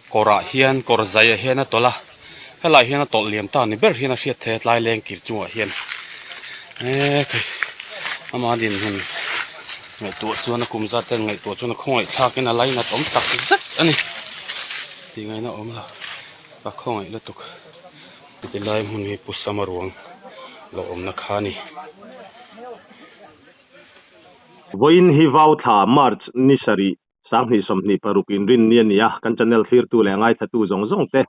Kawrah hian kawr zaiah hian a tawlh a, helaiah hian a tawlh liam ta ni ber hian a hriat thei a tlai leng kir chungah hian eee kei ama dinhmun ngaihtuah chuan a kum zat te ngaihtuah chuan a khawngaih thlakin a lainat awm tak zet a ni tih ngaihna awm lo ka khawngaih lutuk tilai hmun hi Pu Sama ruang lo awmna kha a ni. Vawiin hi Vauthla, March, ni sarih 2026 inrinni a ni a, kan channel thlirtu leh ngaithlatu zawng zawng te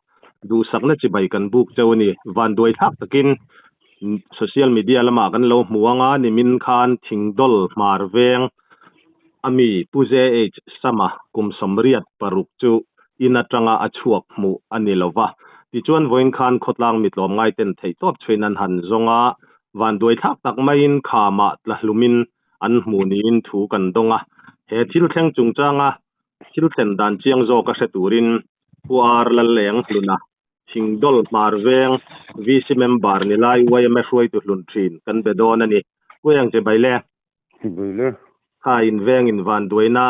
duhsakna chibai kan buk cheu a ni. Vanduai thlak takin social media lamah kan lo hmu ang a, nimin khan Thingdawl Hmar Veng a mi Pu JH Sama kum 86 chu in atanga a chhuak hmuh a ni lo va. Tichuan vawiin khan khawtlang mitlawm ngaiten theihtawp chhuin an han zawng a, vanduai thlak tak maiin khamah tlahlumin an hmuh niin thu kan dawng a, he thil thleng chungchanga thil thlen dan chiang zawk a hre turin Pu Ar Laleng Hluna, Thingdawl Hmar Veng VC member ni lai yma hruaitu hlun thin kan be dawn a ni. Pu Eng che bai le. Bai le. Kha in veng in vanduaina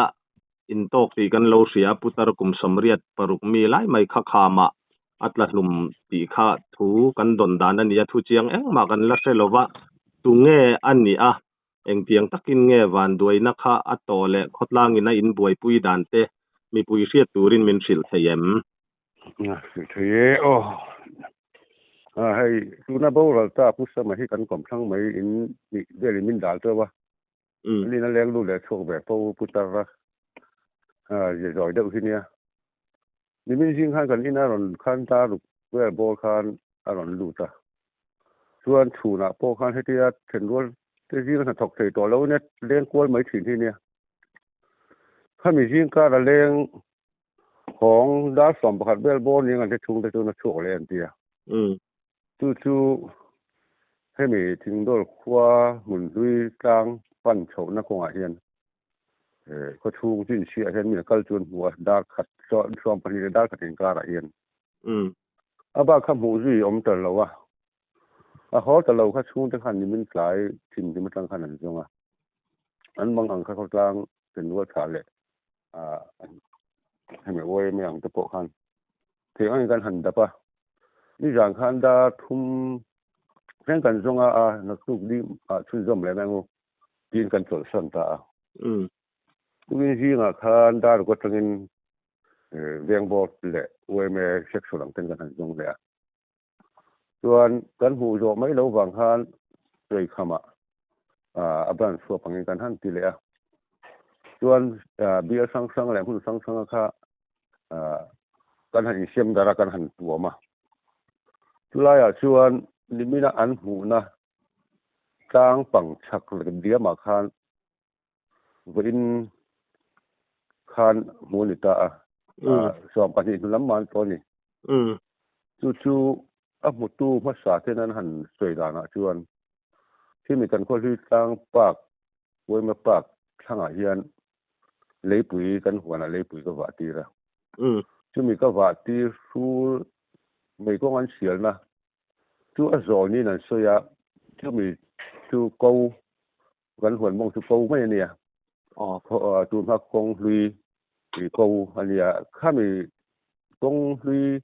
in tawk tih kan lo hria, Putar kum 86 mi lai mai kha khamah a tla hlum tih kha thu kan dawn dan a ni a, thu chiang engmah kan la hre lo va, tunge a nih a, engtiang takin nge vanduaina kha a tawh leh khawtlangin a inbuaipui dan te mipui hriat turin min hrilh thei em? Hrilh thei e aw. Hei tuna boral ta Pu Sama hi kan kawmthlang mai in hnih velin min dal teuh a, An in a leng lut leh chhuak ve fo Pu Tarra zia zawi deuh hi nia. Nimin zing khan kan ina rawn khan ta ruk vel bawr khan a rawn lut a. Chuan chhunah pawh khan hetia thenrual te zinga hna thawk thei tawh lo nia leng kual mai thin hi nia. Khami zing kar a leng hawng dar 11 vel bawr nia ngan te chhung te chuan a chhuak leh an ti a. Chu chu hemi Thingdawl khua hmun hlui tlang pan chhohna kawngah hian khaw chhung chin chhiah hian mi a kal chuan hmuh a, dar khat 12 leh dar khat inkarah hian a bak kha hmuh zui awm ta lo a, a haw ta lo kha chhungte khan nimin tlai thinhlim atang khan an zawng a, an mang ang kha khawtlang tenrual thlah leh hemi yma ang te pawh khan Thei angin kan han dap a, nizan khan dar thum thleng kan zawng a, a naktuk ding ah chhunzawm leh mai angu tiin kan chawlhsan ta a. Tukin zingah khan dar ruk atangin veng board leh yma section ang ten kan han zawng leh a. Chuan kan hmuh zawh mai lo vang khan Tuikhamah a branch chhuak angin kan han ti leh a. Chuan bial hrang hrang leh hmun hrang hranga kha kan han insiam dar a, kan han tuam a. Chulaiah chuan nimina an hmuhna tlang pang chhak leh diamah khan vawiin khan hmuh a ni ta a, 12 hnu lam mah an tawh a ni. Chu chu a hmutu hmasa ten an han sawi danah chuan khimi kan khawhlui tlang park, Uaima Park thlangah hian leipui kan huanah leipui ka vah tir a. Chumi ka vah tir hrul mei kawng an sialna chu a zawl niin an sawi a, chumi chu ko kan huan mawng chu ko mai a nia. Tun hma kawng hlui ko a nia. Khami kawng hlui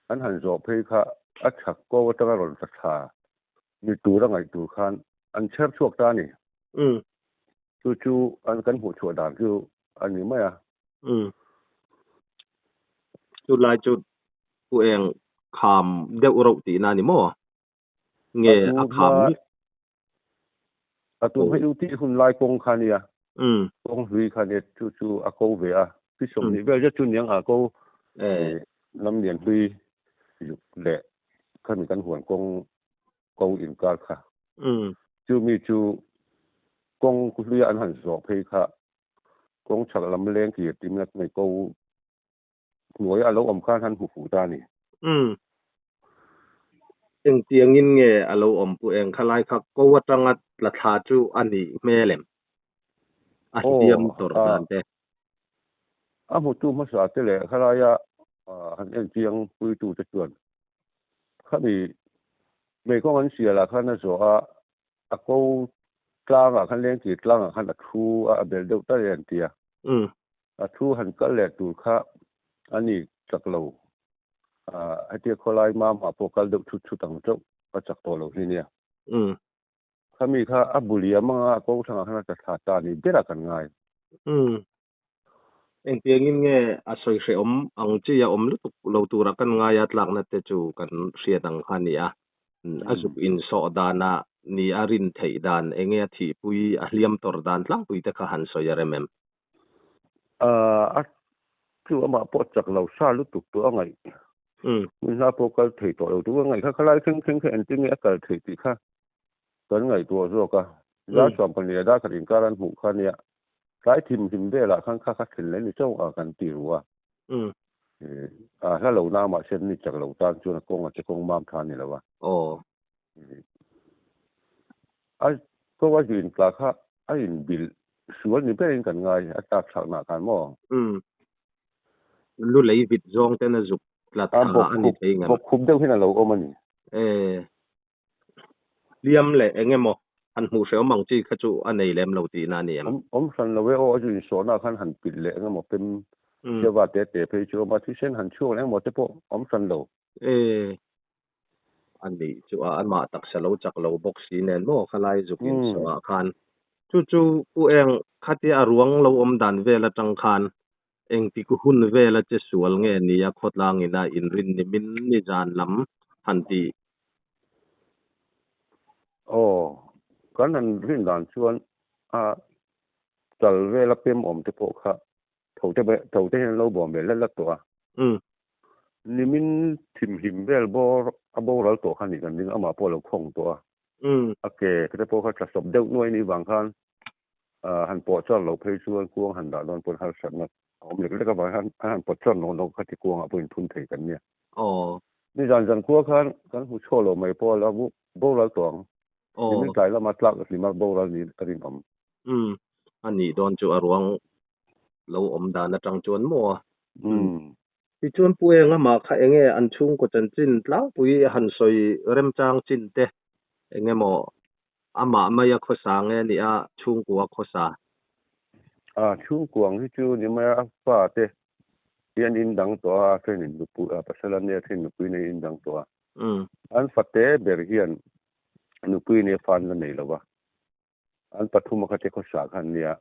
an han zawh phei kha a chhak ko atanga rawn tla thla ni tura ngaih tur khan an chher chhuak ta a ni. Chu chu an kan hmuh chhuah dan chu a ni mai a. Chu lai chu pu eng kham deuh reuh tihna a ni maw? Nge a kham ni? A tu hma UT hun lai kawng kha nia. Kawng hlui kha nia chu chu a ko ve a. Pi 20 vel zet chu niang a ko lam lian hlui leh khami kan huan kawng ko inkar kha. Chu mi chu kawng hluia an han zawh phei kha kawng chhak lam leng kir timna mai ko hnuai a lo awm khan han hmu fuh ta a ni. Engtiangin nge a lo awm pu eng khalai kha ko atanga tla thla chu a nih hmel em? A hliam tawrh dan te. A hmutu hmasa te leh khalaia han enchiang puitu te chuan khami meikawng an sialah khan a zawh a, a ko tlangah khan lengkir tlangah khan a thu a, a bel deuh ta e an ti a. A thu han kal leh tur kha a ni. chak lo. Hetia khawlai mama pawh kal deuh thut thut ang chauh a chak tawh lo hi nia. Khami kha a bu liam anga a ko thlangah khan a tla thla ta ni berah kan ngai. Engtiangin nge a sawi hrehawm ang chi a awm lutuk lo tura kan ngai a tlakna te chu kan hriat ang kha a ni a. A zuk insawh dana ni a rin theih dan enge a thihpui a hliam tawr dan tlangpui te kha han sawi a rem em? A chu amah pawh chak lo sa lutuk tawh a ngaih. Hmun hla pawh kal thei tawh lo tur a ngaih kha khalai thleng thleng kha engtin nge a kal theih tih kha kan ngaihtuah zawk a. Dar suam pahnih leh dar khat inkar an hmuh kha nia tlai thim hlim velah khan kha kha thlen leh ni chauh a kan ti ru a. A hla lo na mahse ni chak lo tan chuan a kawng a che kawng mam tha a ni lo a. A ko a zin tla kha a inbilh sual ni berin kan ngai a tlak thlakna khan maw? Umm. Lu lei vit zawng ten a zuk tla A tha a ni thei ngam. Bawk khup deuh hian a lo awm a ni. E. Hliam leh eng emaw han hmuh hrehawm ang chi kha chu a nei lem lo tihna a ni em? Awm awm hran lo e aw, a zu insawhna khan han pilh leh eng emaw pem chhiava te te phei chu a awm a, thisen han chhuak leh eng emaw te pawh awm hran lo. E. A nih chu a amah taksa lo chak lo bawk si nen maw khalai zuk insawhah khan. Chu chu Pu Eng khatia a ruang lo awm dan vel atang khan engtik hun vela che sual nge nia khawtlang ina inrin ni min ni zan lam han ti. Aw, kan han rin dan chuan a chal vela pem awm te pawh kha Tho te tho te hian an lo bawm ve let let tawh a. Nimin thimhlim vel bawr a boral tawh kha nih kan ring amah pawh a lo khawng tawh a. A ke te pawh kha tla sawp deuh nuai nih vang khan han pawh char lo phei chuan kuang han dah dawn pawn harsatna a awm lek lek avang hian an han pawt char nawk nawk kha ti kuangah pawh inphun thei kan nia. Nizan zan khua khan kan hmu chhuak lo mai pawh a lo boral tawh ang. Nimin tlai lama tlak hlima boral ni a rinawm. A nih dawn chu a ruang lo awm dan atang chuan maw a. Tichuan Pu Eng amah kha enge an chhungkaw chanchin tlangpui han sawi remchang chin te enge maw amah maia khawsa nge a nih a chhungkua khawsa? A chhungkua ang hi chu ni mai a, a fa te hi an indang tawh a, a then in nupui a pasal an nei a, a then in nupui nei indang tawh a. An fate ber hian nupui nei fa an la nei lo va. An pathum a khate khawsak kha an nia.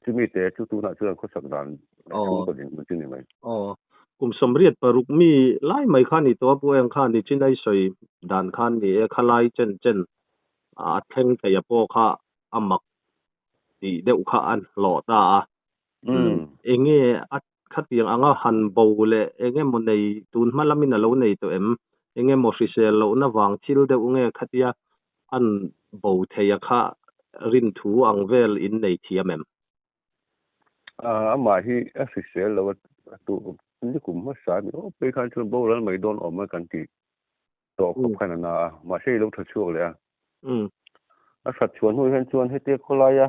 Chumi te chu tunah chuan khawsak dan chhungkaw dinhmun chu ni mai. Aw. Kum 86 mi lai mai kha ni tawh a Pu Eng khan ni chinai sawi dan khan ni e khalai chen chen a thleng thei a pawh kha a mak tih deuh kha an hlawh ta a. Enge a Khatiang anga han bo leh eng emaw nei tun hma lamin a lo nei tawh em? Eng emaw hrisel lohna vang thil deuh nge khatia an bo thei a kha rinthu ang vel in nei thiam em? Amah hi a hrisel lo a tu nikum hmasa ni awp phei khan chuan boral mai dawn awm a kan ti tawh khawp khan a na a, mahse i lo tha chhuak leh a. A hrat chhuah hnu hian chuan hetia khawlaia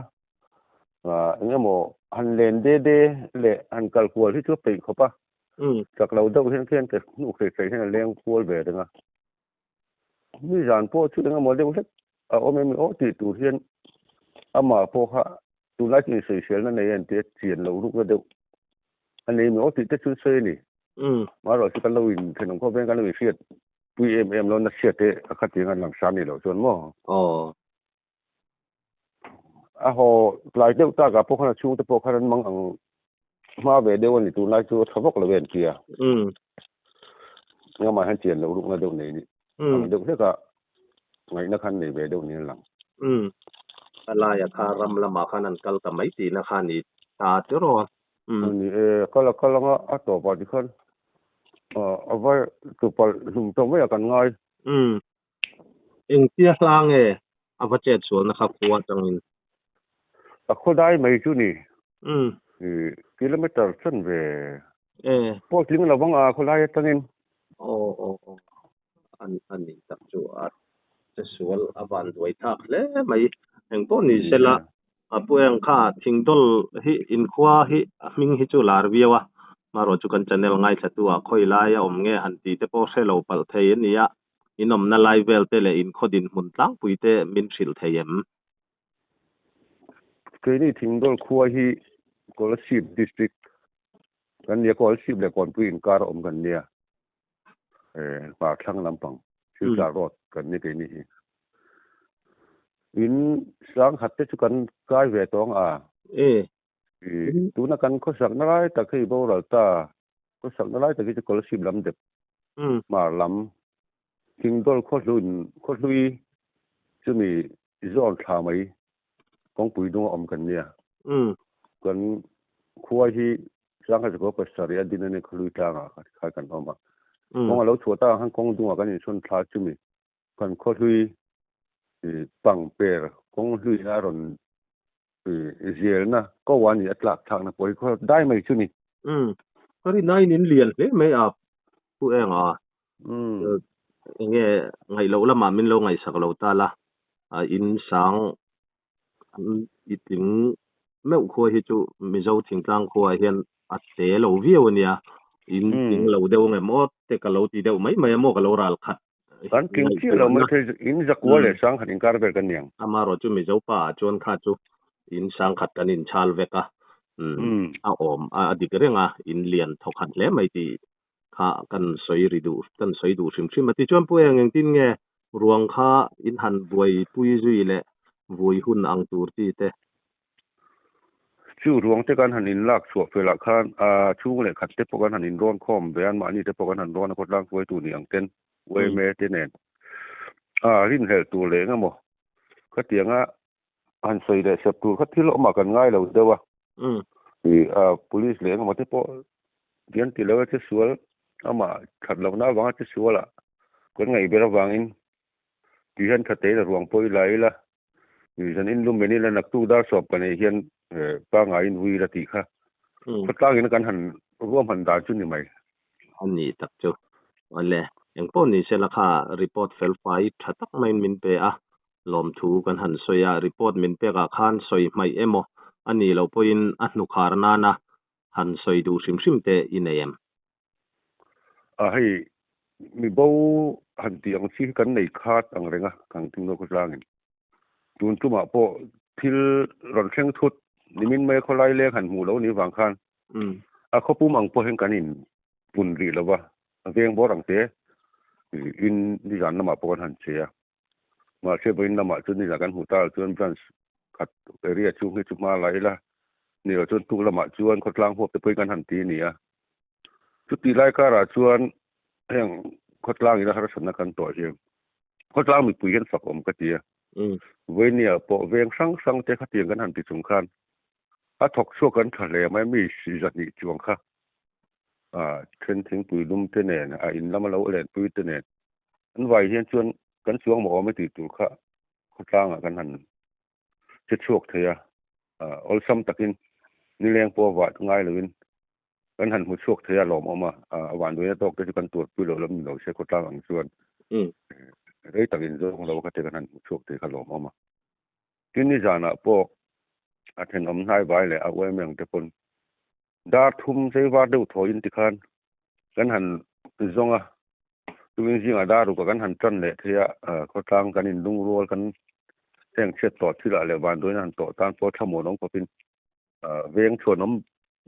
eng emaw han len de de leh han kal kual hi chu a peih khawp a. Chak lo deuh hian khian ke hnuk hrei hrei hian a leng kual ve reng a. Nizan pawh chu eng emaw deuh hlek a awm em aw tih tur hian amah pawh kha tunlai chu insawiselna nei a intia chian loh rukna deuh a nei em aw tih te chu sawi a ni. Marawh chu kan lo in thenawm khawp hian kan lo inhriat pui em em lo na chhiat te a khatiang an lang sa ni loh chuan maw. A haw tlai deuh takah pawh khan a chhungte pawh khan an mang ang hma ve deuh a ni tunlai chu a tha vak lo e an tia. Ngamah hian chian loh rukna deuh nei ni ang deuh hlek a ngaihna khan nei ve deuh niin a lang. A laia kha ram lamah khan an kal ta mai tihna kha a ni ta tiraw a. Ni e, a kal a kal anga a tawpah tikhan a va tupalh hlum tawh mai a kan ngai. Engtia hla nge a va chet sualna kha khua atangin? A khaw dai mai chu ni. Kilometer chan ve. Pawh tling lo vang a khaw lai atangin. Aw aw aw. An a nih tak chu a che sual a van duai thlak hle mai. Engpawh ni sela a pu eng kha thingdawl hi inkhua hi a hming hi chu lar viau a. Marawh chu kan channel ngaithlatu ah khawi lai a awm nge han tih te pawh hre lo palh thei a nia. In awmna lai vel te leh in khaw dinhmun tlangpui te min hrilh thei em? Keini Thingdawl khua hi Kolasib District Kan nia Kawlchhip leh Kawnpui inkar a awm kan nia. Hmar thlang lampang Silchar road kan ni keini hi. In sangkhat te chu kan kai ve tawng a. Tuna kan khawsakna lai tak hei boral ta khawsakna lai tak hi chu Kawlchhip lam dep hmar lam Thingdawl khawhlun khawhlui chumi zawn thla mai kawngpui dung a awm kan nia. Kan khua hi Sangha Zakua pasarih a din a ni khawhlui tlangah khan kan awm a. Kawng a lo chhuah takah khan kawng dungah kan insawn thla chumi kan khawhlui pangper kawng hluina a rawn zelna ko a ni a tlak thlakna pawh hi khaw dai mai chu ni. Ka rin aiin in lian hle mai a Pu Enga. Enge ngaih loh lamah min lo ngaihsak lo ta la, in sang i tling meuh khua hi chu Mizo thingtlang khuaah hian a tle lo viau a nia, in tling lo deuh nge maw te ka lo ti deuh mai mai a maw ka lo ral khat. Kan tling chiah lo mai thei in zakua leh sangkhat inkar vel kan niang. Amaherawh chu Mizo pa ah chuan kha chu in sangkhat kan inchhal vek a, a awm a dik reng a, in lian thawkhat hle mai tih kha kan sawi ri duh kan sawi duh hrim hrim a. Tichuan Pu Eng engtin nge ruang kha in han buaipui zui leh vui hun ang tur chi te? Chu ruang te kan han in lak chhuah fel ah khan a chhung leh khat te pawh kan han in rawn khawm ve a, mahni te pawh kan han rawn a khawtlang hruaitu ni ang ten UMA te nen a rinhlelh tur leh eng emaw khatianga han sawi leh sep tur kha thil awmah kan ngai lo deuh a. Ih a police leh engemaw te pawh dian ti lo e che sual amah that lohna avanga che sual ah kan ngaih ber avangin tih hian tha te ila ruang pawh ila ila ih zan in lum en ila naktuk dar sawp ka neih hian pangaiin vui ila tih kha khawtlang in kan han ruahman dan chu ni mai. A ni tak chu. Awle engpawh ni sela kha report fel fai tha tak maiin min pe a, Lawmthu kan han sawi a, report min pekah khan sawi hmaih emaw a nih loh pawhin a hnukhar nana han sawi duh hrim hrim te i nei em? A hei, mi bo han tih ang chi hi kan nei khat ang reng a, kan tum lo khawtlangin. Tun tumah pawh thil rawn thleng thut nimin mai khawlai leng han hmuh lo nih vang khan a khawpum ang pawh hian kan in pun rih lo va, a veng bawr ang te in nizan lamah pawh kan han che a. Mahse vawiin lamah chuan nizan kan hmuh ta chuan branch khat area chhung hi chu hma la ila ni lo chuan tuk lamah chuan khawtlang huap te pawhin kan han ti a ni a. Chuti lai karah chuan heng khawtlang ina harsatna kan tawh hi khawtlang mipui hian fak awm ka ti a. Vawinia pawh veng hrang hrang te khatiang kan han ti chung khan a thawk chhuak kan tha hle mai mi zahnih chuang kha a then thingpui lum te nen a in lama lo lenpui te nen An vai hian chuan kan chuang maw awm e tih tur kha khawtlangah kan han che chhuak thei a, awlsam takin nileng pawh vah ngai loin kan han hmu chhuak thei a lawmawm a, a vanduaina tawk te chu kan tuarpui loh lam ni lo se khawtlang ang chuan rei takin zawng lo kha te kan han hmu chhuak thei kha lawmawm a. Tin nizanah pawh a thenawm hnai vai leh a uaimeng te pawn Dar thum chei var deuh thaw in tikhan kan han zawng a, tukin zingah dar ruk ah kan han tan leh thei a, khawtlang kan in lungrual kan heng chhiat tawh thil ah leh vanduain a han tawh tan pawh thlamuan awm khawpin veng chhuan awm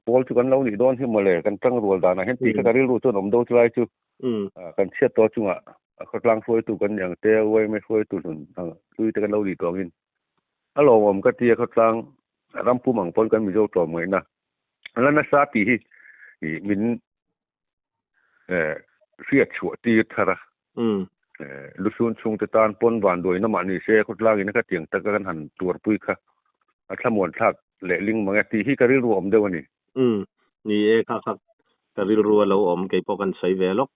pawl chu kan lo nih dawn hi mawle kan tang rual danah hian tih kha ka rilru chuan awm do chu lai chu kan chhiat tawh chungah khawtlang hruaitu kan nih ang te yma hruaitu hlun hlui te kan lo nih tawh angin a lawmawm ka ti a khawtlang ram pum ang pawn kan Mizo tlawm ngaihna la nasa tih hi ih min eh hriat chhuah tir thar a. Eh lusun chhungte tan pawn vanduaina mah ni se khawtlang in a ka tiang taka kan han tuarpui kha a thlamuan thlak leh ling mang e tih hi ka rilru a awm deuh a ni. Umm ni e kha kha ka rilru a lo awm kei pawh kan sawi ve lawk.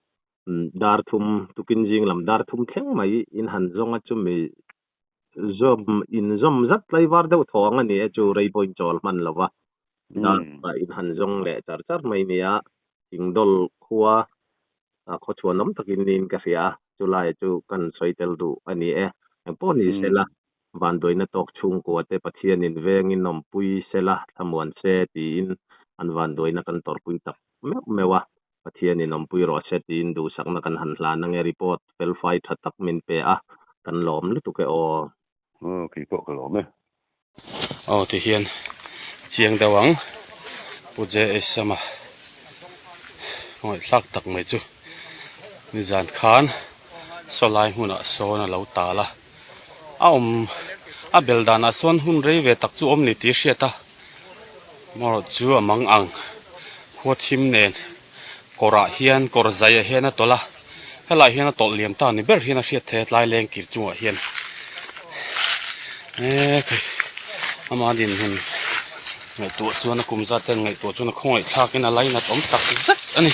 Dar thum tukin zing lam dar thum thleng mai in han zawng a chumi Zawm inzawm zat tlaivar deuh thaw ang a ni e chu rei pawhin chawl hman lo va, dar ah in han zawng leh char char mai nia, Thingdawl khua khawchhuan awm takin niin ka hria a, chulai chu kan sawi tel duh a ni e. Engpawh ni sela, vanduaina tawk chhungkua te Pathianin vengin awmpui sela thlamuan se tiin an vanduaina kan tawrhpui tak meuh meuh a, Pathianin awmpui rawh se tiin duhsakna kan han hlan ange report felfai tha tak min pe a, kan lawm lutuk e aw. Aw kei pawh ka lawm e. Aw ti hian chiang deuh ang Pu JS Sama. Ngaihthlak tak mai chu nizan khan saw lai hmunah sawn a lo tal a, a awm a bel danah sawn hun rei ve tak chu awm ni tih a hriat a, amaherawh chu a mang ang khua thim nen kawrah hian kawr zaiah hian a tawlh a, helaiah hian a tawlh liam ta ni ber hian a hriat thei a tlai leng kir chungah hian eee kei ama dinhmun ngaihtuah chuan a kum zat te ngaihtuah chuan a khawngaih thlakin a lainat awm tak zet a ni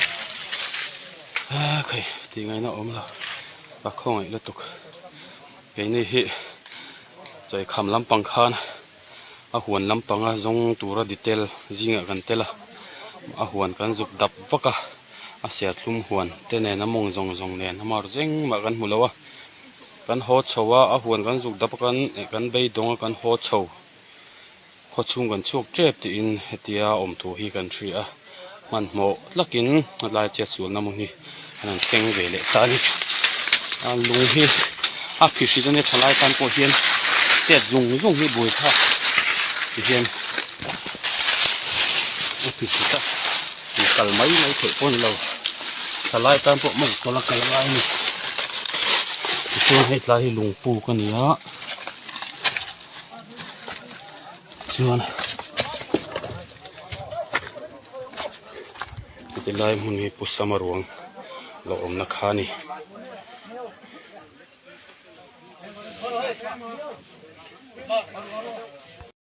eee kei tih ngaihna awm lo ka khawngaih lutuk keini hi chawikham lampang khan a huan lampanga zawng tura detail zingah kan tel a a huan kan zuk dap vak a a serthlum huan te nen a mawng zawng zawng nen a mar zengmah kan hmu lo a kan haw chho a a huan kan zuk dap a kan eh kan beidawng a kan haw chho khaw chhung kan chhuak tep tiin hetia awm thu hi kan hria a hmanhmawh tlakin a lai chiat sualna hmun hi an han thleng ve leh ta a ni a lung hi a phihrit ania thalai tan pawh hian chet zung zung hi buai thlak ti hian a phihrit a kal mai mai theih pawh a ni lo thalai tan pawh mawng tawlh a kal a ngai a ni tichuan hei tlai hi lungpuk a ni a chuan. Heti lai hmun hi Pu Sama ruang lo awmna kha a ni.